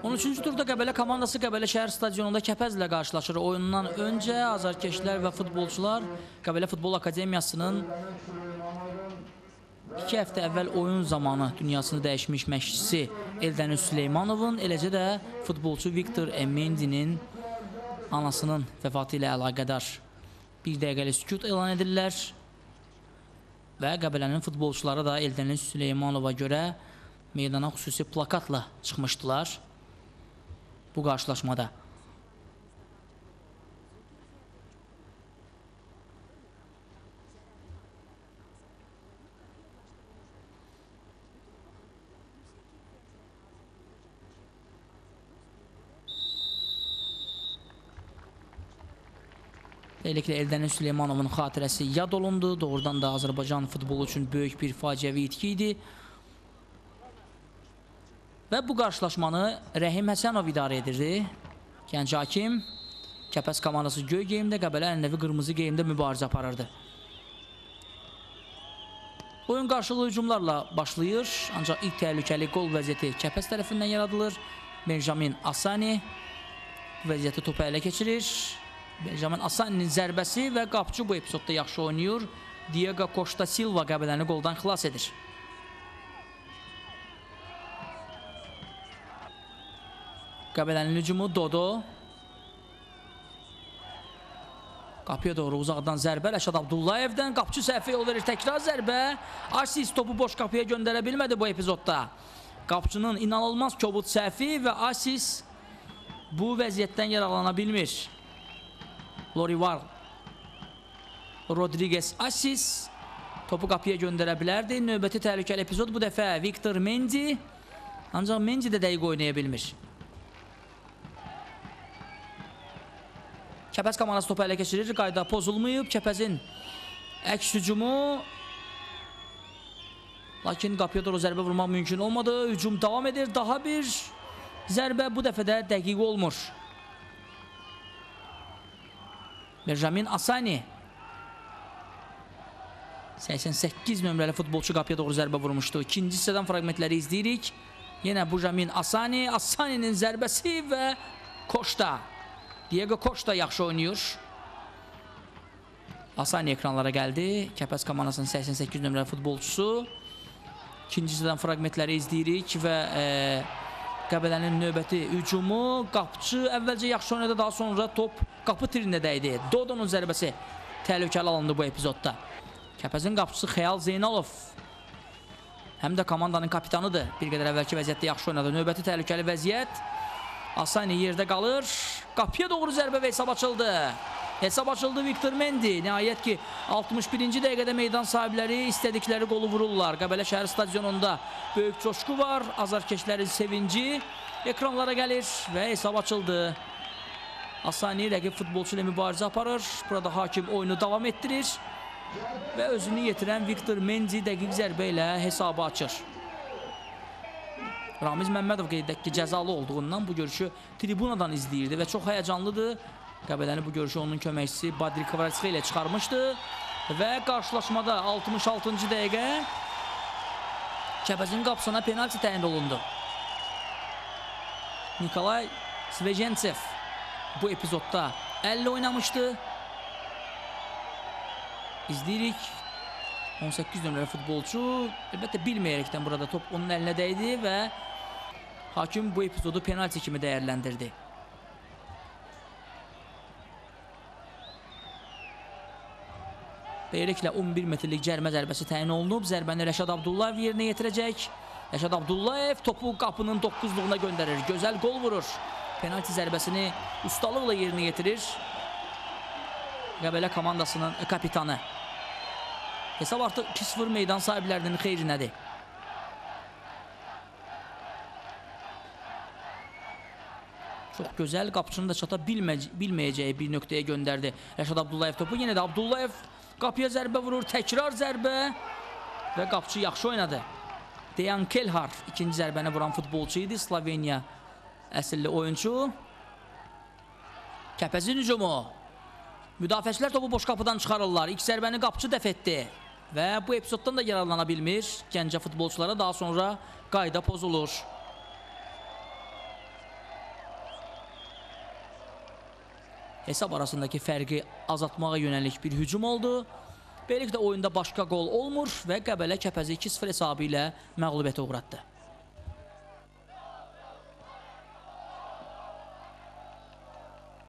13-cü turda Qəbələ komandası Qəbələ şəhər stadionunda Kəpəzlə qarşılaşır. Oyundan öncə azarkeşlər və futbolçular Qəbələ Futbol Akademiyasının 2 həftə əvvəl oyun zamanı dünyasını dəyişmiş məşqçisi Eldəniz Süleymanovun, eləcə də futbolçu Viktor Mendinin anasının vəfatı ilə əlaqədar bir dəqiqəlik sükut elan edirlər və Qəbələnin futbolçuları da Eldəniz Süleymanova görə meydana xüsusi plakatla çıxmışdılar bu qarşılaşmada. Beləliklə Eldəniz Süleymanovun xatirəsi yad olundu. Doğrudan da Azərbaycan futbolu üçün böyük bir faciəvi itki idi. Və bu qarşılaşmanı Rəhim Həsənov idarə edirdi. Gənc hakim Kəpəz komandası göy geyimdə, Qəbələ ənənəvi qırmızı geyimdə mübarizə aparırdı. Oyun qarşılıqlı hücumlarla başlayır. Ancaq ilk təhlükəli qol vəziyyəti Kəpəz tərəfindən yaradılır. Benjamin Asani bu vəziyyəti topu ələ keçirir. Benjamin Asani'nin zərbəsi və qapçı bu epizodda yaxşı oynayır. Diego Costa Silva Qəbələni qoldan xilas edir. Qəbələnin hücumu Dodo. Qapıya doğru uzaqdan zərbə Rəşad Abdullayevdən. Qapçı səhvə yol verir. Təkrar zərbə. Asis topu boş qapıya göndərə bilmədi bu epizodda. Qapçının inanılmaz kobud səhvi və Asis bu vəziyyətdən yararlana bilmir. Lorivar Rodriguez Asis topu qapıya göndərə bilərdi. Növbəti təhlükəli epizod bu dəfə Viktor Mendi. Ancaq Mendi də dəqiq oynaya bilmir. Kəpəz komandası topu ələ keçirir. Qayda pozulmayıb. Kəpəzin əks hücumu. Lakin qapıya doğru zərbə vurmaq mümkün olmadı. Hücum davam edir. Daha bir zərbə bu dəfə də dəqiq olmur. Benjamin Asani. 88 nömrəli futbolçu qapıya doğru zərbə vurmuşdu. İkinci hissədən fraqmentləri izləyirik. Yenə Benjamin Asani. Asani'nin zərbəsi və Costa. Diego Costa yaxşı oynayır. Asani ekranlara gəldi. Kəpəz komandasının 88 nömrəli futbolçusu. İkinci hissədən fraqmentləri izləyirik və Qəbələnin növbəti hücumu. Qapçı əvvəlcə yaxşı oynadı, daha sonra top qapı tirinə dəydi. Dodonun zərbəsi təhlükəli alındı bu epizodda. Kəpəzin qapçısı Xəyal Zeynalov həm də komandanın kapitanıdır. Bir qədər əvvəlki vəziyyətdə yaxşı oynadı. Növbəti təhlükəli vəziyyət. Asani yerdə qalır. Qapıya doğru zərbə və hesab açıldı. Hesab açıldı Viktor Mendi. Nəhayət ki 61-ci dəqiqədə meydan sahibləri istədikləri qolu vururlar. Qəbələ şəhər stadionunda böyük coşqu var. Azarkeşlərin sevinci ekranlara gəlir və hesab açıldı. Asani rəqib futbolçu ilə mübarizə aparır. Burada hakim oyunu davam etdirir və özünü yetirən Viktor Mendi dəqiq zərbə ilə hesabı açır. Ramiz Məmmədov qeyd edək ki, cəzalı olduğundan bu görüşü tribunadan izləyirdi və çox həyəcanlıdır. Qəbələni bu görüşü onun köməkçisi Badri Kvaratskhe ilə çıxarmışdı və qarşılaşmada 66-cı dəqiqə Kəpəzin qapısına penalti təyin olundu. Nikolay Svejentsev bu epizodda əllə oynamışdı. İzləyirik. 18 nömrəli futbolçu əlbəttə bilməyərəkdən burada top onun əlinə dəydi və hakim bu epizodu penalti kimi dəyərləndirdi. Beləliklə 11 metrlik cərmə zərbəsi təyin olunub. Zərbəni Rəşad Abdullayev yerinə yetirəcək. Rəşad Abdullayev topu qapının 9-luğuna göndərir. Gözəl qol vurur. Penalti zərbəsini ustalıqla yerinə yetirir. Qəbələ komandasının kapitanı. Hesab artıq 2-0 meydan sahiblərinin xeyrinədir. Çox gözəl, qapçının da çata bilməyəcəyi bir nöqtəyə göndərdi Rəşad Abdullayev topu. Yenə də Abdullayev qapıya zərbə vurur, təkrar zərbə və qapçı yaxşı oynadı. Dejan Kelhar ikinci zərbəni vuran futbolçu idi, Sloveniya əsilli oyunçu. Kəpəzin hücumu. Müdafiəçilər topu boş qapıdan çıxarırlar. İlk zərbəni qapçı dəf etdi və bu epizoddan da yararlana bilmir. Gəncə futbolçulara daha sonra qayda pozulur. Hesab arasındakı fərqi azaltmağa yönəlik bir hücum oldu. Beləliklə oyunda başqa qol olmur və Qəbələ Kəpəzi 2-0 hesabı ilə məğlubiyyətə uğratdı.